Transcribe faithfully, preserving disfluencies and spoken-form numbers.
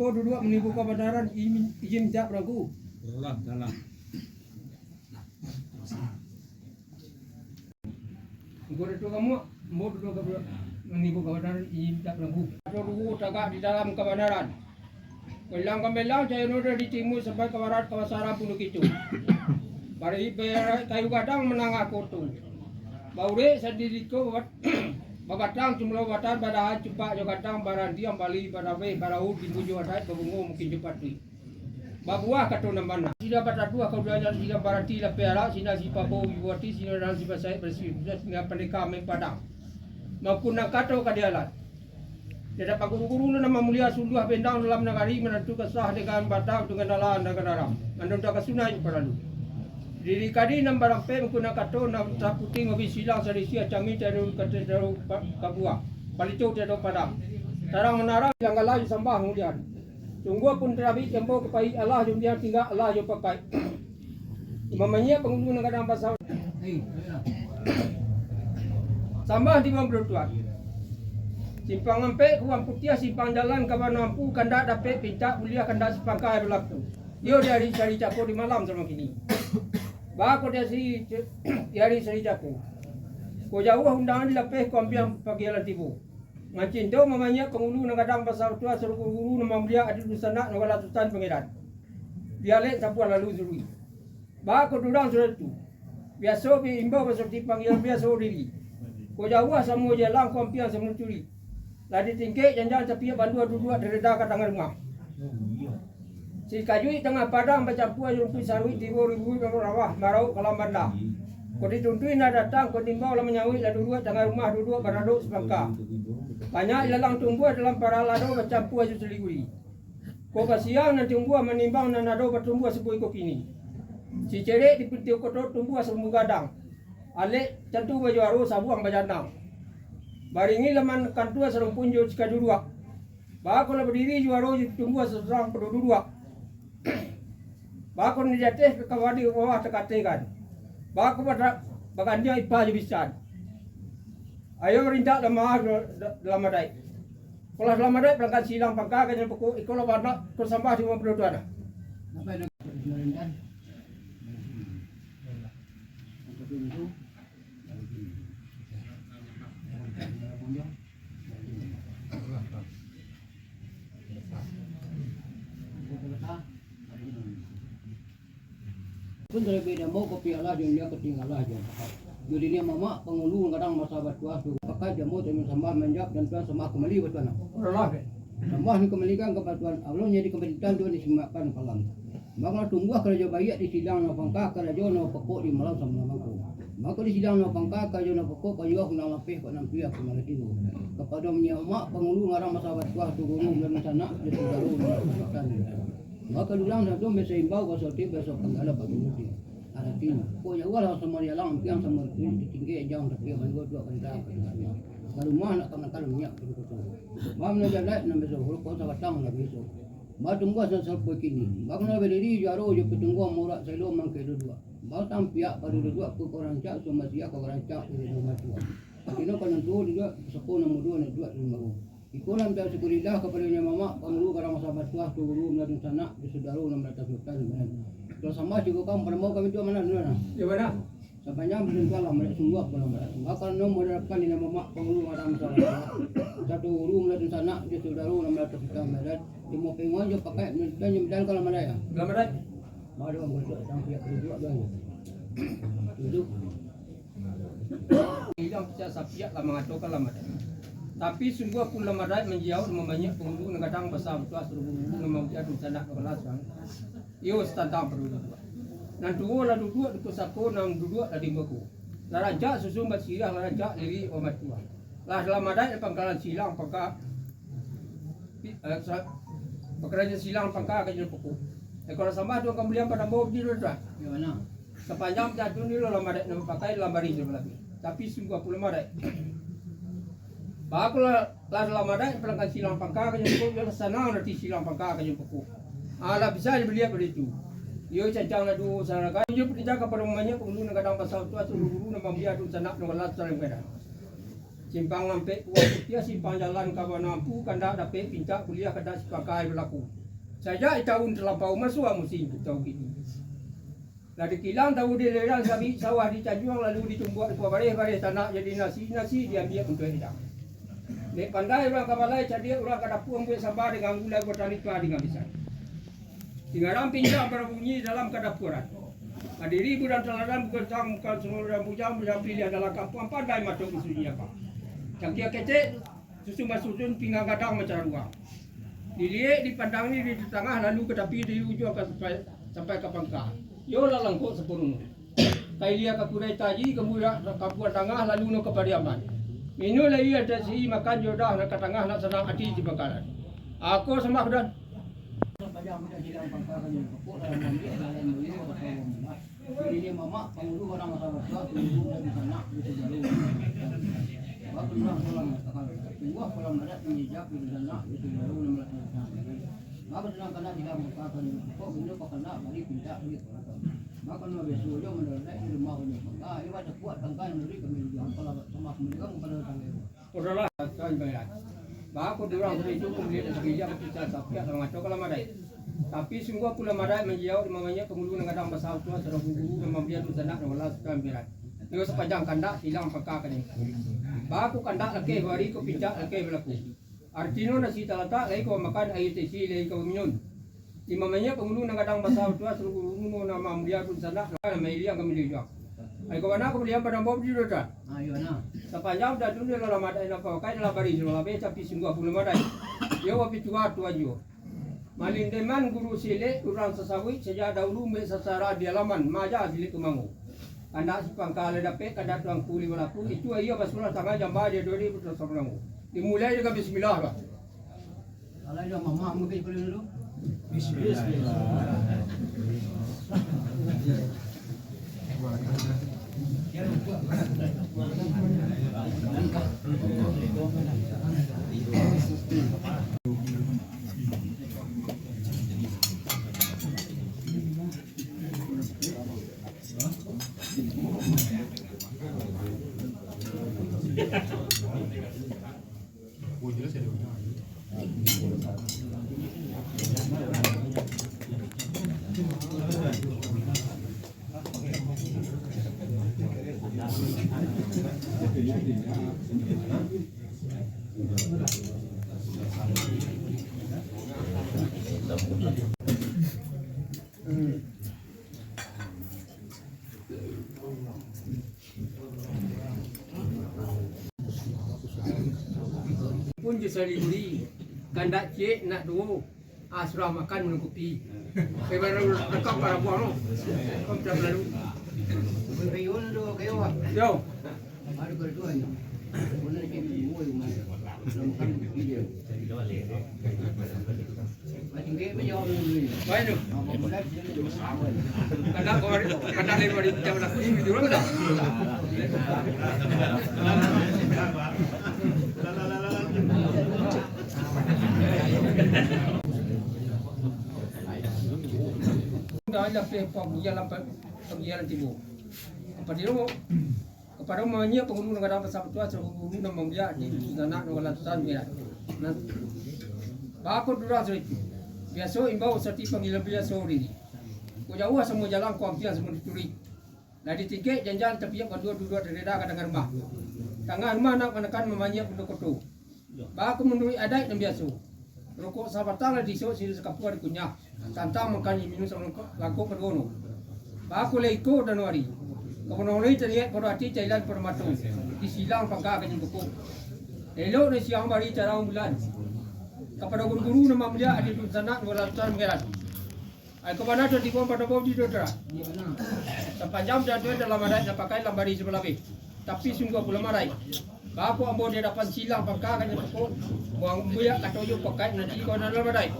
Duduak manimbulkan kabanaran, izin, izin mintak barangku. Dalam, dalam. Engkau Datuak Kamuak, ambo duduak ka-, manimbulkan kabanaran, izin mintak barangku. Atau duo tagak di dalam kabanaran. Belang gambelang, cayo noda di timur sampai ka barat, ka basarang pun bakitu. Bari-, bari kayu gadang manangah koto. Baurek sandiri ko babat-, babatang cumbulo batang, badahan cupak jo gadang, barandiang bali, barabeh, barau, timbun jo adaik, babungo mungkin jo patuik. Babuah kato nan bana. Sida bataduah, kaduanyo sida barati, lapeh arak, sida si pabo ibu ati, sida dalam si basaik barisi, sida pandeka main padang. Mangko nan kato ka dialan. Dadak paguru-guru nan mamulia, suluah bendang dalam nagari, manantu kasah dengan batang, dengan dalan, dengan daram. Manantu ka sunai paralu. Diri kadi nan barampek, mangko nan kato, nan taputing, mabisilang, sadisi, acami, tiado kata, tiado pa-, kabuah. Palito, tiado padang. Tarang manarang, yang galai sambah kemudian. Sungguah pun tarabik jambo kapaik, alah jo umbiang tingga, alah jo pakai. Mamanyiak pangulu nan gadang basa. Sambah di Bang Berutuan. Simpang ampek Kuang Putiah, simpang jalan ka Bano Ampu, kandak dapek pintak buliah, kandak sapangka balaku. Iyo di ari sari cako di malam samo kini. Bako di ari, di ari sari cako. Ko jauah undangan dilapeh, ko ambiang panggilan tibo. Mancinto mamanyiak pangulu nan gadang basa batua, suruh guru-guru nan mambuliak, adi dunsanak nan galak Sutan Pangeran. Dialek sabuah lalu surui. Bako durang sudah tu. Biaso bi imbau basurti panggilan biaso diri. Ko jauah samo jalang, ko ampiang samo curi. Lah di tingkek janjang tapiak bandua, duduak di reda ka tangah rumah. Sikajuik tangah padang bacampua jo rumpuik saruik, tibo ribu rawah, marauk kalam banda. Ko dituntuik nan datang, ko diimbau lah manyauik, lah duduak tangah rumah, duduak baradok sapangka. Banyak ilalang tumbuah dalam paralado, bacampua jo saliguri. Ko basiang nan tumbuah manimbang nan ado, batumbuah sabuah iko kini. Sicerek di pintu koto tumbuah sarumbu gadang. Alek tantu bajuaro, sabuang bajanang. Baringin laman kantua, sarumpun jo sikaduduak. Bako lah badiri juaro jo tumbuah, sasurang paduduak. Bako nan di ateh ka bawah, di bawah takatekan. Bako badak bagandiang ipa jo bisan. Ayo rintak dalam, dalam adaik. Ko lah dalam adaik, palangkan silang pangka ka jalan pokok, iko lah banak ko sambah di rumah paduduak. Pun talabiah damo ka piak lah, jo india ka tingga lah, jo. Jadi ni mamak pangulu nan gadang basa batua tu, pakai jamo tadi sambah manjawab, dan Tuhan sambah kambali batuan. Sambah dikambalikan ka batuan, alun jadi kapintan tu disimakkan kalam. Mako lah tumbuah karajo baiak di silang nan pangka, karajo nan pokok di malam samalam mangko. Mako di silang nan pangka, karajo nan pokok, kayu nan lapeh, kok nan piak, kok nan tibo. Kapado mamak pangulu nan gadang basa batua tu, guru nan dunsanak, jo sudaro nan dunsanak. Mako dulang satu biaso imbau, baso ti biaso panggala bagi muti. Aratinyo, kok jauah lah samo di alang, ampiang samo di tingkek, jauah tapi bandua duduak ka reda ka tingga. Ka rumah nak kamanakan minyak ka koto. Bang nan jalai nan biaso, rokok sabatang lah biaso. Batumbuah sasapo kini. Bang nan badiri juaro jo pitungguang, murak selo mangkek duduak. Bang tampiak pado duduak, ko rancak, sumasiak ko rancak, di rumah tua. Kino kanan tuo duduak, sako nan mudo nan duduak di rumah. Iko nan tasyukurilah kapadonyo mamak, pangulu gadang basa batua, tu guru nan dunsanak, jo sudaro nan balatah sultan. Kalau sambah cukup kan, padamo kami tu mana dulu nah? Di mana? Sapanjang badan tu alam badak sungguah, alam badak sungguah. Kalau nan mengharapkan di mamak, pangulu gadang basa batua, satu guru nan dunsanak, jo sudaro nan balatah sultan. Di mau pengon jo pakai, nan dunsanak, jo medal kalau madai. Kalau madai? Baru orang berdoa sampai kedua dua. Duduk. Ilang picak sapiak lah mangatokan lah madaik. Tapi sungguah pun lah madaik manjawab, mamanyiak pangulu nan gadang basa batua, suruh guru nan mambiak dunsanak ka balas bang. Iyo satantang pangulu duduak. Nan tuo lah duduak di pusako, nan duduak lah di bako. Lah rancak susun basirah, lah rancak lirik urang batua. Lah dalam adaik di pangkalan silang pangka, pi-, eh, sa-, pangkalan silang pangka ka jalan pokok. Eh, kalau sambah tu akan balian padambo biji tu, tuan. Di mana? Sapanjang pacah tu ni lo lambarik nan bapakai, lambarik nan balabih. Tapi sungguah pulo lambarik. Bako lah, lah lambarik, palangkan silang pangka ka jalan pokok, yo lah sanang nanti silang pangka ka jalan pokok. Ah, lah bisa dibaliak pado itu. Iyo cancang lah duo saraga, iyo patijak kapado mamanyiak pangulu nan gadang basa batua, suruh guru nan mambiak dunsanak nan balas salam kadang. Simpang Ampek Kuah Putiah, simpang jalan ka Bana Ampu, kandak dapek pincak kuliah, kandak sipakai balaku. Sajak di taun talampau masuak musim kito kini. Lah dikilang tawu dilerang, sabik sawah dicanjuang, lalu ditumbuak dikuah bareh, bareh tanak jadi nasi, nasi diambiak untuak idang. Dek pandai urang ka balai, cadiak urang ka dapua, ambuik samba dengan gulai, buatan ipar dengan pisang. Singarang pinggang babunyi dalam kadapuran. Badiri bulan taladan, bukan sang, bukan sumur dan bujang, bujang pilih adalah kampuang pandai matok musuh nyiapa. Cangkia kecek, susun basusun, pinggang gadang macaruang. Diliek, dipandang ni di tangah, lalu ka tapi di ujuang ka sampai, sampai ka pangka. Yo lah langkok sampurno. Ka ilia ka kurai taji, ka murak ka buah tangah, lalu no ka Pariaman. Minun lai adat si makan jodah, nak ka tangah, nak sanang ati di bakalan. Ako sambah dan. Ini mamak pangulu urang masalah suah, pangulu dari sanak, dari saudara. Bapak urang pulang, tunggu pulang adat, mengijak dari sanak, dari saudara, nama laki-laki. Mako, senang kana tidak mengatakan, kok benda kok kena balik pindah balik. Mako, no besu jo mendadak di rumah punya. Ah, iwa kuat tangkai, menurut kami juga, kalau sama kami juga kepada tangkai. Udahlah, kan bayar. Mako, durang sudah itu, kemudian sekejap kita sampai dalam atau kalau madai. Tapi sungguh pula madai menjawab, namanya pangulu nan gadang basau tuah, sarang guru, nan mambiak tu sanak, nan walas, kan bayar. Iyo sapanjang kandak, silang pangka kani. Mako, kandak lakeh bari, ko pincak lakeh balaku. Artino nasi talatak, lai ka makan, aia tesi, lai ka minun. Imam Manyik pangulu nan gadang basa tuah, saluruh guru nan mulia pun sanak, nan mailiang kami lijuang. Ai ka bana kamuliaan padang bau di dodan. Ayo, nah. Sapanjang dah dunia lah lama dai napa kai dalam bari sudah labih, tapi sungguh pun lama dai. Yo wapi tuah tuah juo. Malindeman guru silek, urang sasawik, sajak dahulu ambiak sasara di alaman, maja silek tumanggu. Kandak si pangka lai dapek, kandak tuangku lai balaku, itu aia basulah tangan jamba dia dua ribu dua puluh satu. Dimulai dengan bismillah lah. Kalau dah mamak mungkin boleh dulu. Bismillah. Pun jo saliguri, kandak ciek nak duo, ah, surang makan minum kopi. Eh, baru lengkap para buang tu. Kau minta selalu. Kayu tu, kayu ah. Yo. Baru kedua ni. Mana dia ni? Makan kopi dia. Baik tu. Kada kau hari, kada lagi hari jam laku sini dulu dah. Dah lah, pergi, pergi lah, pergi lah tibo. Apa dia mau? Kapado Manyik pangulu nan gadang basa tuah, saluruh guru nan mambiak di dusun sanak nan walas tusan merah. Nan bako durang sudah itu. Biaso imbau sati panggilan biaso diri. Ko jauah samo jalan, ko ampiang samo dituri. Lah di tingkek janjang tapiak bandua duduak dareda ka tangah rumah. Tangah rumah nak manakan mamanyiak bundo koto. Bako manuruik adaik nan biaso. Rokok sabatang lah diisok, siri sakapua dikunyah. Tantang makan minum salangkok, langkok kaduo no. Bako lah iko dan wari. Kapono lai taniaik pado ati, cailan pado mato. Disilang pangka ka jingkoko. Elok ni siang bari tarang bulan. Kapado guru-guru nan mambiak di dusun sanak, dua ratusan manggaran. Ai, ka bana tu tibo pado bau di dodra. Sapanjang dah tu dalam adaik nan pakai lambari sabalabeh. Tapi sungguah pulo marai. Bako ambo di adapan silang pangka ka jingkoko. Buang buyak kato yo pakai nanti kau dalam adaik.